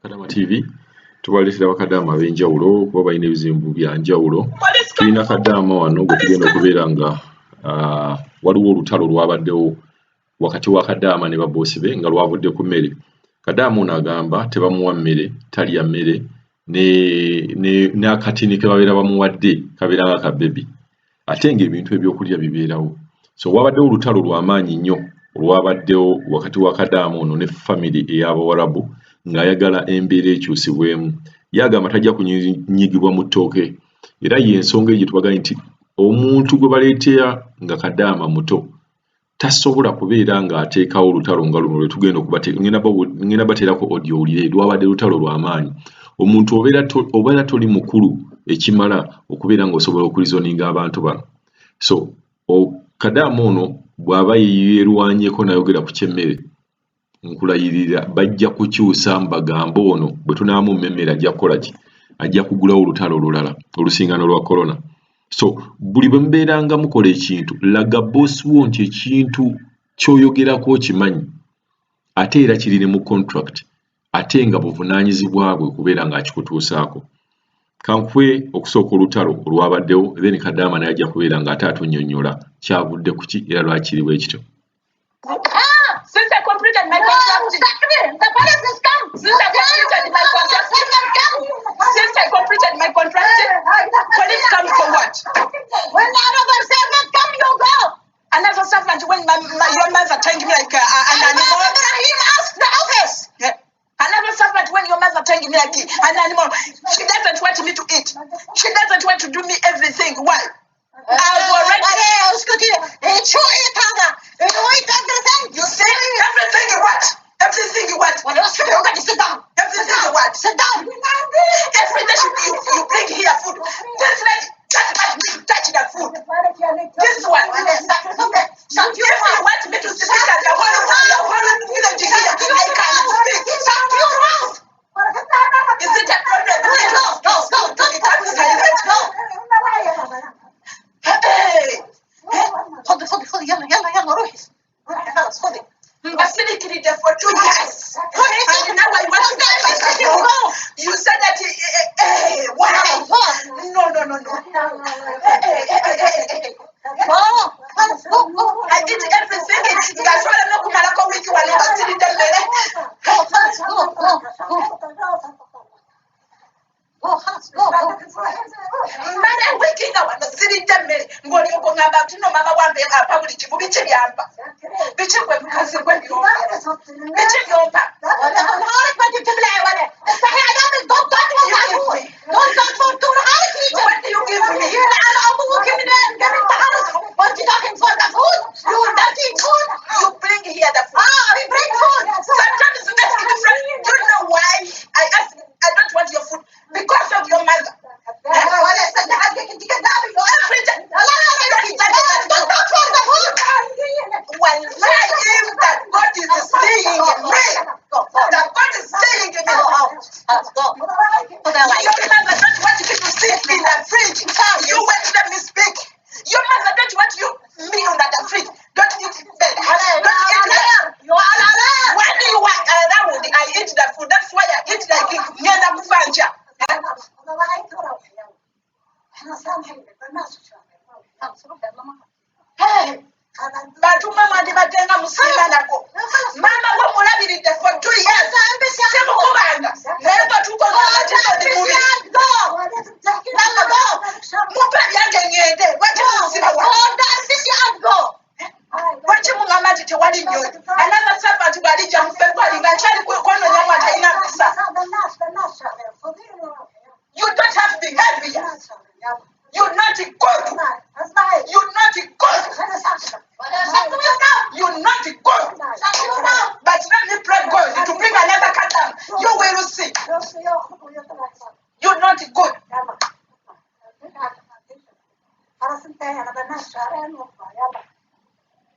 Kadama TV tubaleetera bakadaama ab'enjawulo kuba balina ebizibu bya njawulo. Tulina kadaama wano gwe tugenda okubeera nga waliwo olutalo lwabaddewo wakati wa kadaama ne baboosi be nga lwavudde ku mmere. Kadaama ono agamba tebamuwa mmere, talya mmere n'akatini ke babeera bamuwadde kabeera nga ka bebi ate ng'ebintu ebyokulya bibeerawo. So wabaddewo olutalo lwa maanyi nnyo olwabaddewo wakati wa kadaama ono ne famire ey'Abawarabu ng'ayagala embeera ekyusibwemu. Ye agamba tajja kunyigibwa mu ttooke era y'ensonga eyo gye tubagambye nti omuntu gwe baleetera nga kadaama muto tasobola kubeera ng'ateekawo olutalo nga luno lwe tugenda ngenda bateerako audio owulire lwabadde lutalo lwa maanyi. Omuntu obeera toli mukulu ekimala okubeera ng'osobola okulizoninga abantu bano. So kadaama ono bw'aba yeerwanyeko n'ayogera ku ky'emmere nkulayirira bajja kukyusa mbagambe ono bwe tunaamumma emmere ajja kukola ki? Ajja kugulawo olutalo olulala olusinga n'olwa corona. So buli bwe mubeeranga mukola ekintu laga bboosi wo nti ekintu ky'oyogerako okimanyi ate era kiri ne mu contract ate nga buvunaanyizibwa bwe kubeera ng'akikutuusaako. Kankuwe okusooka olutalo olwabaddewo then kadaama naye ajja kubeera ng'ate atunnyonnyola kyavudde ku ki era lwaki kiri bwe kityo. Since I completed my contract, since I completed my contract, since I completed my contract, police come for what? When another servant come, you go. Another servant when your mother turned me like an animal. Ibrahim asked the office. Yeah. Another servant when your mother turned me like an animal. She doesn't want me to eat. She doesn't want to do me everything. Why? I've already. اسكتي شو eat هذا؟ You eat everything. You see, everything you want. Everything you want. ولا اسكتي اقعدي sit down. Everything you want. Sit down. Every day you bring here food. This lady just want me to touch the food. This one. Shut If your you mouth. want me to speak at the whole village here, I can speak. Shut your mouth. Is it a problem? Go, go, go, To become silent? Go. Hey! خذي خذي خذي يلا يلا يلا روحي روحي خلاص خذي. Mbasirikiridde for 2 years. And now I want to go back home. You said that, why? No. Hey, hey, hey, hey, hey, hey. Go خلاص go go. I did everything. Ngasobola n'okumalako wiiki wano nga siridde mmere. Go خلاص go go go go خلاص go go. Mmala wiiki nga wano siridde mmere ng'olyoka oŋŋamba nti no maama wampe ampa buli kimu biki byampa biki gwe mukazi gwe byompa biki byompa. ولا نهارك ما انت بتبلعي ولا افتحي علامة don't touch my food. Don't touch food. طول نهارك. What do you give me? يلعن ابوك من قبل تعرس وانت talking for the food. You dirty food. You bring here the food. Ah, we bring food. Sometimes you ask different. Do you know why I ask? I don't want your food because of your mother. ولا استنى حقك انت كذابه. Every time. لا لا لا لا don't touch for the food. Wallahi, if that God is seeing me, that God is seeing me. Your mother don't want you to sit in the fridge. You won't let me speak. Your mother don't want you me under the fridge. Don't eat bed. Don't eat that. When you are around, I eat the food. That's why I eat like it. Ngenda kufa nkya. Hey, bantu mama ndibadde nga musiima nako maama we mulabiridde for 2 years simukubanga naye bwe tukoza ndi mubi mumpe byange ŋŋende lwaki munsiba wa lwaki muŋŋamba nti tewali nnyonyi another servant bw'alijja mu February nga nkyali kwenonyamu atalina mpisa. You don't have behavior. You're not good. You're not good. You're not good. But let me pray God to bring another kadam. You will see. You're not good. خلاص انتهينا بلناش شهرين ونطلع يلا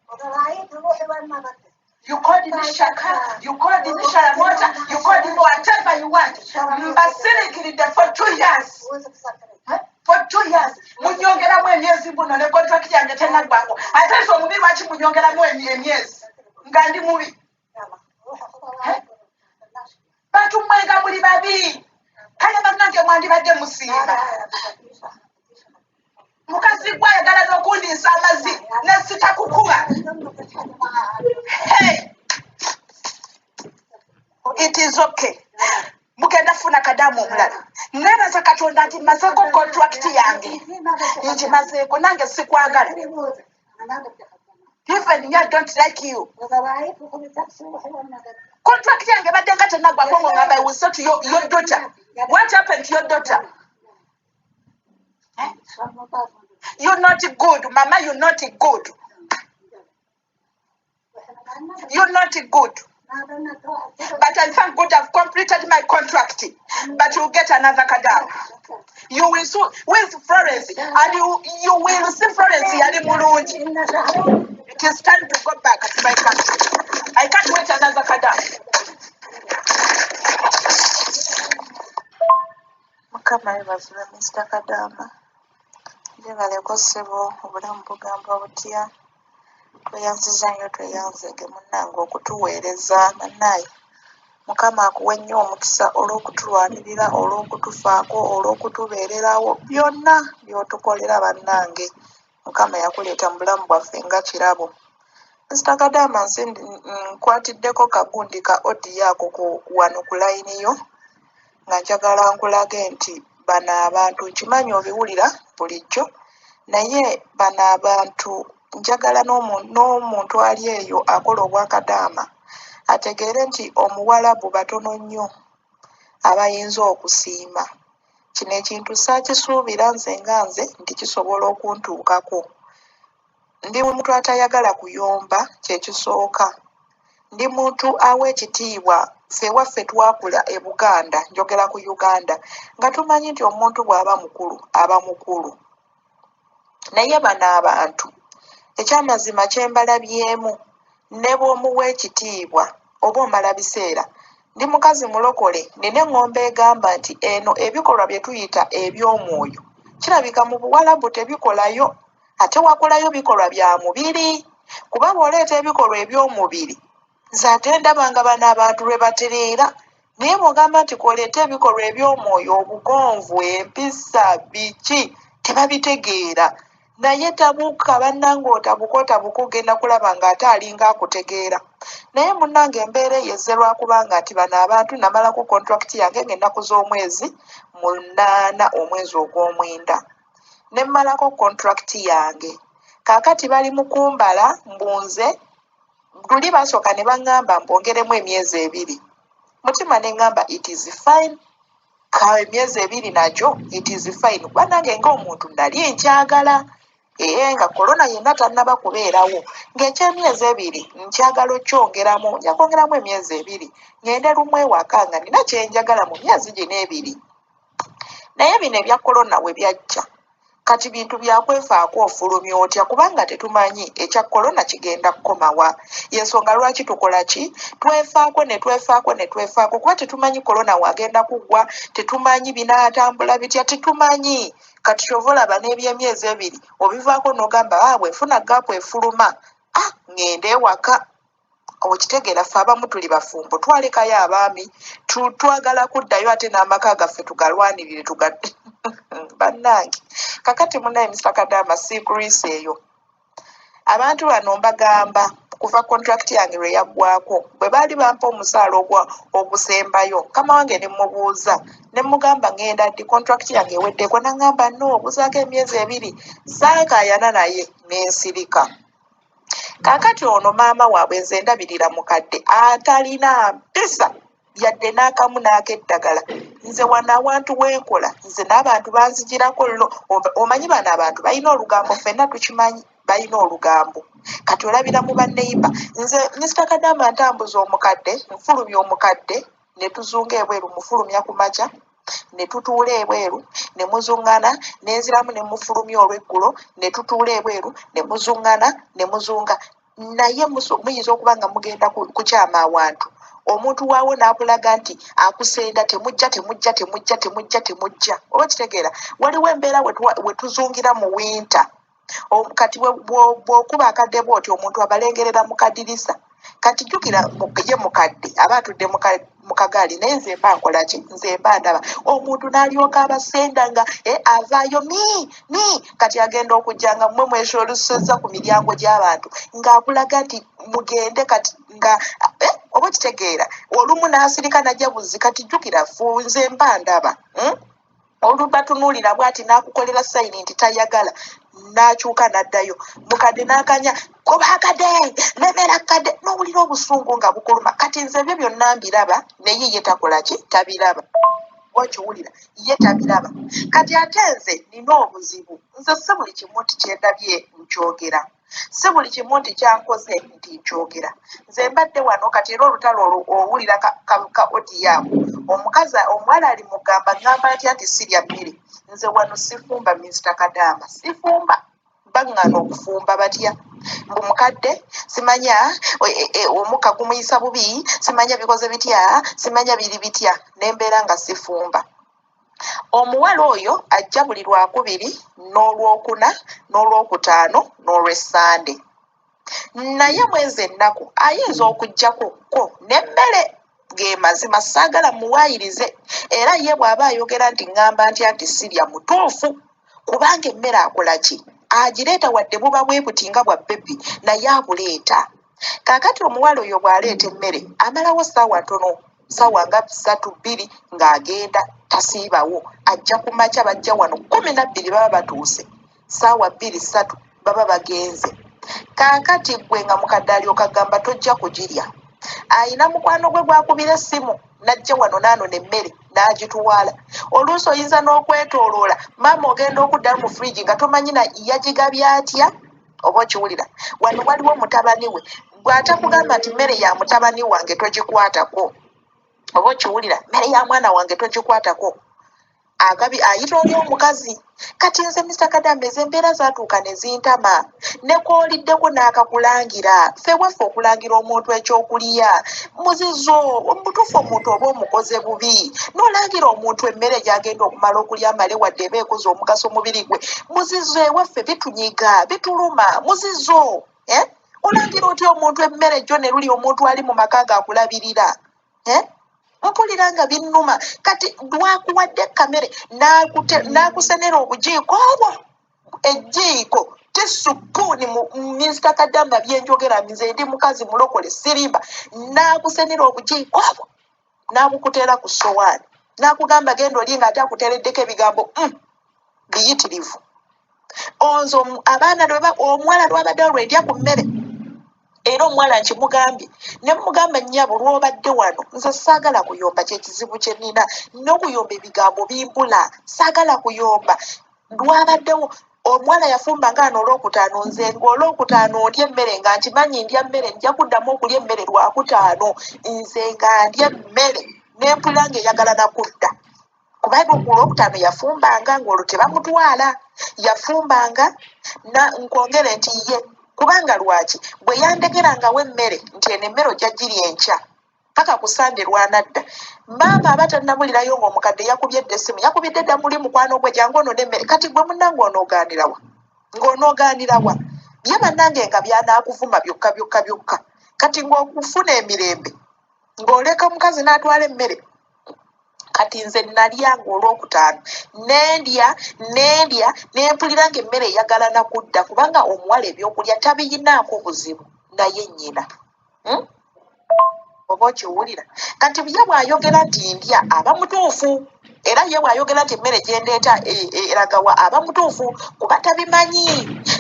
وضلعيت روحي وين ما بدك. You called me shaka, you called me sharamota, you called me whatever you want. Mbasirikiridde for 2 years. وإذا تسكري. For 2 years. Munyongeramu emyezi buno ne contract yange tenaggwako. Ate nze omubi lwaki munyongeramu emyezi? Nga ndi mubi. يلا روحي خذ وعيك. Bantu mwe nga muli babi. Kale bannange mwandibadde musiima. Mukazi gwe ayagala n'okundiisa amazzi ne sitakukuba. Hey! It is okay. Mugenda funa kadamu omulala. Nebaza Katonda nti mmazeeko contract yange. Ngimazeeko nange sikwagala. Even me, I don't like you. Contract yange ebadde nga tenaggwako ng'ongamba I will say to your daughter. What happened to your daughter? Eh? You're not good, mama, you're not good. You're not good. But I thank God I've completed my contract. But you'll get another kadam. You will soon with Florence, and you will see Florence yali mulungi. It is time to go back to my country. I can't wait another kadam. Mukama yebazibwe Mister Kadaama. Gyebaleko ssebo obulamu bugamba butya? Tweyanziza nnyo tweyanzeege munnange okutuweereza bannaaye Mukama akuwe nnyo omukisa olw'okutulwanirira, olw'okutufaako, olw'okutubeererawo byonna by'otukolera bannange. Mukama yakuleeta mu bulamu bwaffe nga kirabo. Mister Kadaama nkwatiddeko kagundi ka audio ako ku wano ku layini yo nga njagala nkulage nti bano abantu nkimanyi obiwulira bulijjo naye bano abantu njagala n'omuntu ali eyo akola obwakadaama ategeere nti omuwalabu batono nnyo abayinza okusiima. Kino ekintu saakisuubira nze nga nze nti kisobola okuntuukako. Ndi muntu atayagala kuyomba kye kisooka. Ndi muntu awa ekitiibwa ffe ewaffe twakula e Buganda njogera ku Uganda nga tumanyi nti omuntu bw'aba mukulu aba mukulu. Naye bano abantu ekyamazima kye mbalabyemu ne bw'omuwa ekitiibwa oba omala biseera. Ndi mukazi mulokole nnina eŋŋombo egamba nti eno ebikolwa bye tuyita eby'omwoyo kirabika mu Buwalabu tebikolayo ate wakolayo bikolwa bya mubiri kuba bw'oleeta ebikolwa eby'omubiri Nze ate ndaba nga bano abantu lwe batereera naye bw'ogamba nti k'oleete ebikolwa eby'omwoyo, obugonvu, empisa, biki tebabitegeera. Naye tabuka bannange otabuke otabuke ogenda kulaba ng'ate alinga akutegeera. Naye munnange embeera eyo ezze lwakubanga nti bano abantu namalako contract yange ng'ennaku z'omwezi 8 omwezi ogw'omwenda ne mmalako contract yange. Kaakati bali mu kumbala mbu nze Luli basooka ne bangamba mbongeremu emyezi ebiri. Mutima ne ngamba it is fine ka emyezi ebiri nagyo it is fine kuba nange ng'omuntu nali nkyagala ee nga corona yenna tannaba kubeerawo ng'ekyemyezi ebiri nkyagala okyongeramu nja kwongeramu emyezi ebiri ngende lumu ewaka nga nina kye njagala mu myezi gino ebiri. Naye bino ebya corona we byajja Kati bintu bya kwefaako ofulumya otya kubanga tetumanyi ekya corona kigenda kukomawa yensonga lwaki tukola ki twefaako netwefaako netwefaako kuba tetumanyi corona wagenda kuggwa tetumanyi binatambula bitya tetumanyi kati kyova olaba nebyemyezi ebiri obivaako nogamba ah bwenfuna gap efuluma ah ngende ewaka. Okitegeera ffe abamu tuli bafumbo twalekayo abaami twagala kuddayo ate n'amaka gaffe tugalwanirire tuga bannange kakati munaye Mister Kadaama siikuriisa eyo abantu bano mbagamba kuva contract yange lwe yaggwako bwe baali bampa omusaala ogwa ogusembayo mukama wange ne mmubuuza ne mmugamba ngenda ddi contract yange eweddeko nangamba no obuzaako emyezi ebiri saakaayana naye ne nsirika. Kaakati ono maama waabwe nze ndabirira mukadde atalina mpisa yadde n'akamu n'akeddagala. Nze wano awantu we nkola nze n'abantu banzigirako lo omanyi bano abantu balina olugambo ffenna tukimanyi balina olugambo kati olabira mu banneyiba nze Mister Kadaama ntambuza omukadde nfulumya omukadde ne tuzunga ebweru mufulumya ku makya ne tutuula ebweru ne muzungana ne nziramu ne mufulumya olweggulo ne tutuula ebweru ne muzungana ne muzunga naye muyinza okuba nga mugenda kukyama awantu omuntu waawo n'akulaga nti akusenda temujja temujja temujja temujja temujja oba kitegeera waliwo embeera we tuzungira mu winter kati bw'okuba akadde bw'oti omuntu abalengerera mu kadirisa. Kati jjukira ye mukadde aba atudde mu kagaali, naye nze mba nkola ki? Nze mba ndaba omuntu n'alyoka abasenda nga avaayo mi mi. Kati agenda okujja nga mmwe mwesoolusozza ku miryango gy'abantu ng'akulaga nti mugende. Kati nga oba okitegeera, olumu n'asirika n'ajja buzzi. Kati jjukira fu nze mba ndaba, Olubatunuulira bw'ati n'akukolera sayini nti tayagala, n'akyuka n'addayo. Mukadde n'akanya goba akadde, lemera kadde, n'owulira obusungu nga bukuluma. Kati nze ebyo byonna mbiraba, naye ye takola ki? Tabiraba. Okiwulira, ye tabiraba. Kati ate nze nina obuzibu, nze si buli kimu nti kyendabye nkyogera, si buli kimu nti kyankoze nti nkyogera. Nze mbadde wano kati era olutalo olwo owulira ka, ka, ka odiyo ako, omukazi omuwala ali mugamba ngamba ntya nti sirya mmere. Nze wano sifumba, Mr Kadaama, sifumba. Baŋŋaana okufumba batya? Mbu mukadde simanya omukka gumuyisa bubi, simanya bikoze bitya, simanya biri bitya, nembeera nga sifumba. Omuwala oyo ajja buli lwakubiri n'olwokuna n'olwokutaano n'olwessande, naye mwezi ennaku ayinza okujjako ko n'emmere. Ge mazima, saagala muwaayirize, era ye bw'aba ayogera nti ŋŋamba ntya nti sirya, mutuufu, kubanga emmere akola ki? Agireeta, wadde buba bwe buti nga bwa bbebi, naye abuleeta. Kaakati omuwala oyo bw'aleeta emmere amalawo ssaawa ntono, ssaawa nga ssatu bbiri ng'agenda, tasiibawo. Ajja ku makya, bajja wano 12 baba batuuse, ssaawa bbiri ssatu baba bagenze. Kaakati ggwe nga mukadde alyoka agamba tojja kugirya. Ayina mukwano gwe gw'akubira essimu n'ajja wano n'anona emmere n'agitwala. Oluusi oyinza n'okwetooloola maama, ogenda okuddayo mu fridge nga tomanyi na yagigabye atya. Oba okiwulira, wano waliwo mutabani we bw'atakugamba nti mmere ya mutabani wange togikwatako. Oba okiwulira, mmere ya mwana wange togikwatako. Agabi ayita oli omukazi. Kati nze Mr Kadamba, ezo embeera zaatuuka ne zintama, ne kwoliddeko n'akakulangira. Ffe waffe okulangira omuntu ekyokulya muzizo. Mubutuufu omuntu oba omukoze bubi n'olangira omuntu emmere gy'agenda okumala okulya amale, wadde eba ekoze omugaso omubiri gwe. Muzizo ewaffe bitunyiga, bituluma muzizo, eh? Olangira otya omuntu emmere jjo ne luli omuntu ali mu maka g'akulabirira, eh? Mpulira nga binnuma. Kati lwakuwadde kamere n'akusenera obujiiko obwo, ejjiiko tisupuuni. Minisita Kadamba, byenjogera nze ndi mukazi mulokole, sirimba. N'akusenera obujiiko obwo n'abukuteera ku ssowaani n'akugamba genda oli, nga ate akuteereddeko ebigambo biyitirivu. Onze abaana omuwala lwabaddewo lwendya ku mmere, era omuwala nkimugambye ne mugamba, nnyabo lw'obadde wano nze saagala kuyomba, kyekizibu kye nnina n'okuyomba, ebigambo bimbula, saagala kuyomba. Lwabaddewo omuwala yafumba nga ano olwokutaano, nze ng'olwokutaano ndya emmere nga nkimanyi ndya mmere, nja kuddamu okulya emmere lwakutaano. Nze nga ndya emmere nempulira ng'eyagala nakudda, kubanga ku lwokutaano yafumbanga ng'olwo tebamutwala, yafumbanga na nkwongere nti ye kubanga lwaki bwe yandegerangawo emmere nti eno emmere ojja girya enkya paka ku Sande lwanadda, maama aba tannabulirayo ng'omukadde yakubye dda essimu, yakubidde dda muli mukwano gwe, jangu ono n'emmere. Kati gwe munnange onoogaanirawa? Ng'onoogaanirawa? Ye bannange nga byanaakuvuma byokka byokka byokka. Kati ng'okufuna emirembe ng'oleka omukazi n'atwala emmere. Kati nze nalyanga olwokutaano nendya nendya nempulira nga emmere eyagala nakudda, kubanga omuwala ebyokulya tabiyinaako buzibu, naye nnyina, Oba okiwulira, kati ye bw'ayogera nti ndya aba mutuufu, era ye bw'ayogera nti emmere gyendeeta eragawa aba mutuufu, kuba tabimanyi.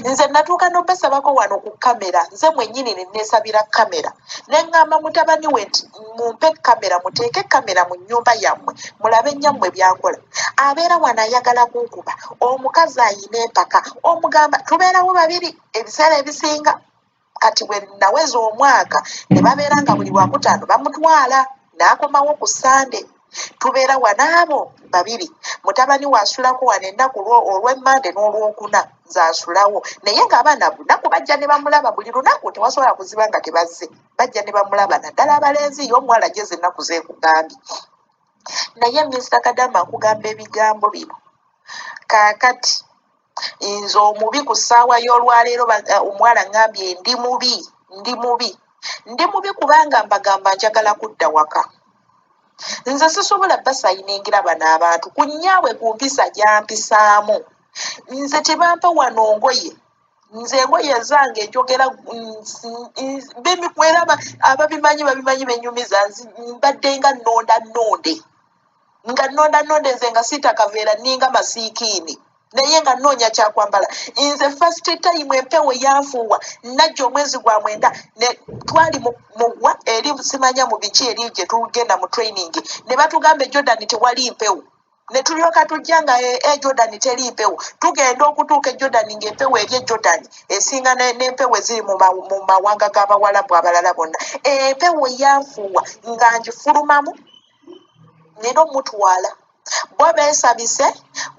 Nze natuuka n'obasabako wano ku kamera, nze mwennyini ne neesabira kamera ne ŋŋamba mutabani we nti mumpe kamera, muteeke kamera mu nnyumba yammwe mulabe nnyammwe byankola. Abeera wano ayagala kunkuba, omukazi ayina empaka, omugamba tubeerawo babiri ebiseera ebisinga. Kati bwe naweza omwaka ne babeera nga buli lwakutaano bamutwala n'akomawo ku Ssande, tubeera wano abo babiri. Mutabani we asulako wano ennaku olw'Emmande n'olwokuna, nze asulawo, naye ng'abaana lunaku bajja ne bamulaba buli lunaku, tewasobola kuziba nga tebazze, bajja ne bamulaba, naddala abalenzi. Ye omuwala gyeza ennaku zeekugambye. Naye Minisita Kadamba, nkugamba ebigambo bino kaakati nze omubi ku ssaawa y'olwaleero, omuwala ŋŋambye ndi mubi, ndi mubi. Ndi mubi kubanga mbagamba njagala kudda waka. Nze sisobola basayiningira bano abantu ku nnyaabwe ku mpisa gy'ampisaamu. Nze tebampa wano ngoye. Nze engoye ezange njogera era ababimanyi babimanyi benyumiza mbadde nga nnonda nnonde. Nga nnonda nnonde nze nga siita kaveera nninga masiikiini. Naye nga nnoonya kyakwambala. Nze first time empewo yanfuuwa najja omwezi gwa mwenda ne twali mugwa eri simanya mu biki eri gye tugenda mu training ne batugamba e Jordan tewali mpewo. Ne tulyoka tujja nga e Jordan teri mpewo. Tugenda okutuuka e Jordan ng'empewo eri e Jordan esinga n'empewo eziri mu mawanga g'Abawalabu abalala bonna. Empewo yanfuuwa nga ngifulumamu nina omutwala. Bo beesabise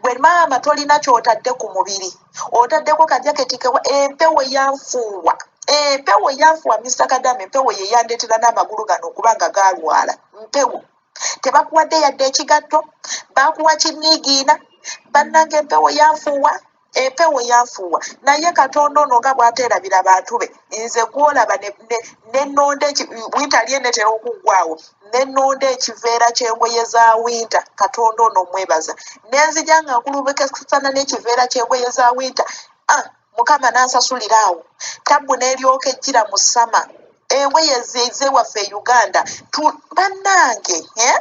gwe maama tolina ky'otadde ku mubiri otaddeko kajaketi kewa empewo yanfuuwa empewo yanfuuwa Mr. Kadama empewo ye yandeetera n'amagulu gano okuba nga gaalwala mpewo tebakuwadde yadde ekigatto bakuwa kinniigiina bannange empewo yanfuuwa empewo yanfuuwa naye Katonda ono nga bw'ateerabira bantu be nze gw'olaba ne nnonda winter lyenetera okuggwaawo ne nnonda ekiveera ky'engoye za winter Katonda ono omwebaza ne nzija nga nkulubekesana n'ekiveera ky'engoye za winter ah Mukama n'ansasulira awo tabbu n'eryoka ejjira mu summer engoye ez'ewaffe e Uganda bannange eh?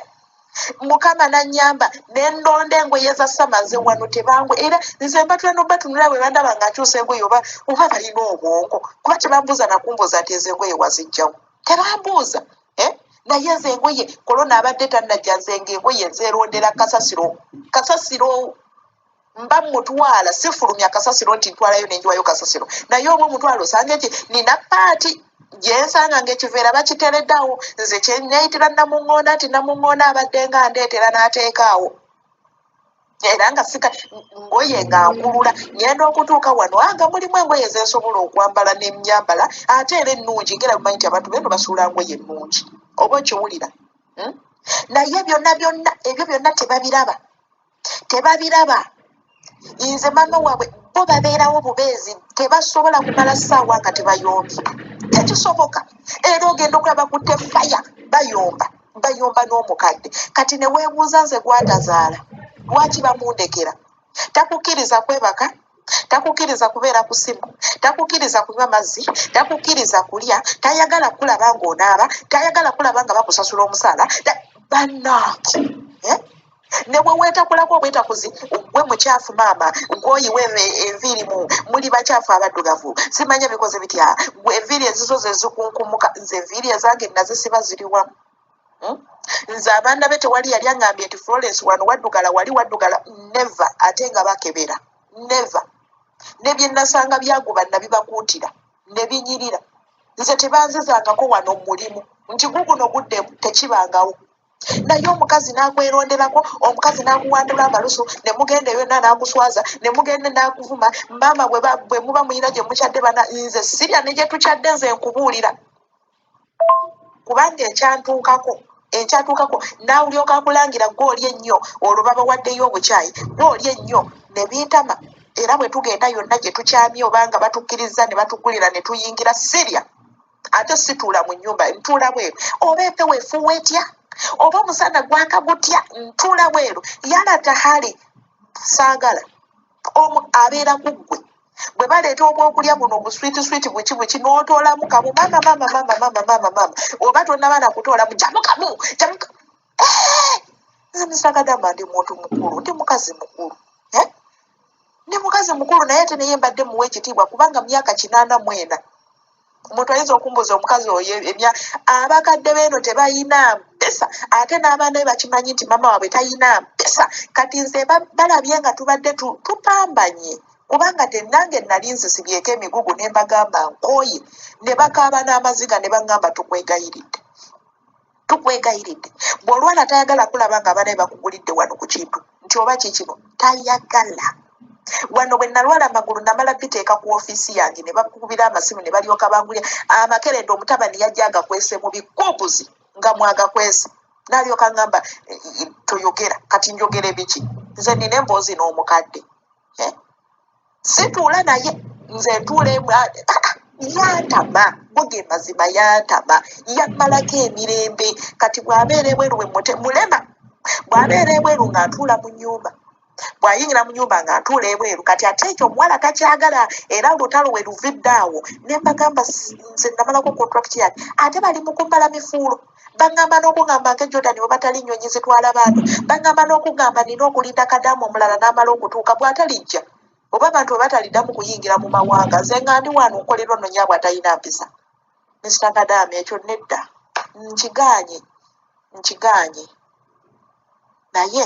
Mukama n'annyamba ne nnonda engoye za summer nze wano tebangwe era nze mbatula n'obatunula bwe bandaba nga nkyusa engoye oba oba balina obwongo kuba tebambuuza nakumbuuza nti ezo engoye waziggyawo tebambuuza eh? Naye nze engoye korona abadde tannajja nze ng'engoye nzeerondera kasasiro kasasiro mba mutwala sifulumya kasasiro nti ntwalayo nenjiwayo kasasiro naye oba omutwalo osanga eki nina paati gyensanga ng'ekiveera bakitereddeawo nze kyeneyitira namuŋŋoona nti namuŋŋoona abadde nga ndeetera n'ateekaawo era nga sika ngoye nga nkulula ngenda okutuuka wano nga mulimu engoye zensobola okwambala nemnyambala ate era ennungi ngera bumanyi nti abantu beno basuula ngoye ennungi oba okiwulira, Naye byonna byonna ebyo byonna tebabiraba tebabiraba nze maama waabwe bo babeerawo bubeezi tebasobola kumala ssaawa nga tebayombye tekisoboka era ogenda okulaba ku tefaya bayomba bayomba n'omukadde kati ne weebuuza nze gwatazaala lwaki bamundekera takukkiriza kwebaka takukkiriza kubeera ku ssimu takukkiriza kunywa mazzi takukkiriza kulya tayagala kulaba ng'onaaba tayagala kulaba nga bakusasula omusaala bannange eh? Ne bwe weetakulako obwetakuzi gwe mukyafu maama gwoyiwa enviiri mu muli bakyafu abaddugavu simanya bikoze bitya gwe enviiri ezizo ze zikunkumuka nze enviiri ezange nazisiba ziri wamu, Nze abaana be tewali yali aŋŋambye nti Florence wano waddugala wali waddugala never ate nga bakebera never ne bye nasanga byaguba nabibakuutira ne binyirira nze tebanzizangako wano mu mulimu nti guguno guddemu tekibangawo naye omukazi n'akweronderako omukazi n'akuwandula amalusu ne mugenda yonna n'akuswaza ne mugenda n'akuvuma maama bwe muba muyina gye mukyadde bana nze sirya ne gye tukyadde nze nkubuulira kubanga ekyantuukako enkyatuukako n'awulyoka akulangira gw'oli ennyo olwo babawaddeyo obukyayi gw'oli ennyo ne bintama era bwe tugenda yonna gye tukyamye obanga batukkiriza ne batugulira ne tuyingira sirya ate situula mu nnyumba ntuula bweru oba empewo efuuwa etya oba omusana gwaka gutya ntuula bweru yala tahali saagala omu abeera ku ggwe bwe baleeta obwokulya buno buswiti switi buki buki n'otoolamu kamu maama maama maama maama maama maama oba tonnaba na kutoolamu jamu kamu jamu nze Mr. ndi muntu mukulu ndi mukazi mukulu eh? Ndi mukazi mukulu naye ate naye mbadde muwa ekitiibwa kubanga myaka 84 omuntu ayinza okumbuuza omukazi oyo emya abakadde beeno tebayina mpisa ate n'abaana be bakimanyi nti maama waabwe tayina mpisa kati nze balabye nga tubadde tupambanye kubanga tenange nali nzisibyeko emigugu ne mbagamba nkooye ne bakaaba n'amaziga ne baŋŋamba tukwegayiridde tukwegayiridde bw'olwala tayagala kulaba nga abaana be bakugulidde wano ku kintu nti oba kikino tayagala wano bwe nalwala amagulu namala biteeka ku ofiisi yange ne bakubira amasimu ne balyoka bangulya amakerenda omutabani yajja agakwese mu bikuupuzi nga mwagakwese n'alyoka ngamba toyogera kati njogere biki nze nina emboozi n'omukadde eh? Situula naye nze ntuula emu ah, ah. Yantama, go ge mazima, yantama, yammalako emirembe. Kati bw'abeera ebweru we mulema, bw'abeera ebweru ng'atuula mu nnyumba, bw'ayingira mu nnyumba ng'atuula ebweru. Kati ate ekyo omuwala takyagala, era olutalo we luvidde awo. Ne mbagamba nze namalako contract yange, ate bali mu kumbala mifuulo. Baŋŋamba n'okugamba nke Jordan we batali nnyonyi zitwala bantu, baŋŋamba n'okugamba nina okulinda Kadaama omulala n'amala okutuuka, bw'atalijja oba abantu bwe bataliddamu kuyingira mu mawanga. Nze nga ndi wano nkolerwa nno nyaabwe atalina mpisa. Mr Kadaama, ekyo nedda, nkigaanye, nkigaanye. Naye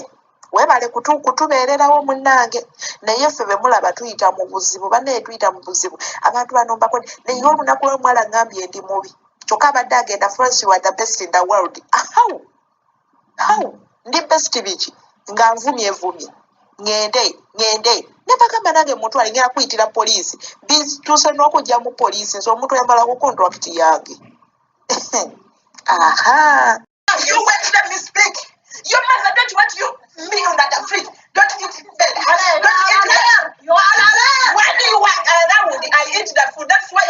weebale kutubeererawo munnange. Naye ffe be mulaba tuyita mu buzibu, bannaye tuyita mu buzibu. Abantu bano mbakone, naye olunaku lw'omuwala ŋŋambye ndi mubi, kyokka abadde agenda France. You are the best in the world. How ndi best? Biki nga nvumye vumye? Ŋŋende, ŋŋende ne bagamba nange mutwale, ngenda kuyitira poliisi. Bituuse n'okujja mu poliisi. Nze omuntu yamalako contract yange. Aha. You won't let me speak. Your mother don't want you me under the fridge. Don't eat bed. Don't eat there. When you are around, I eat the food. That's why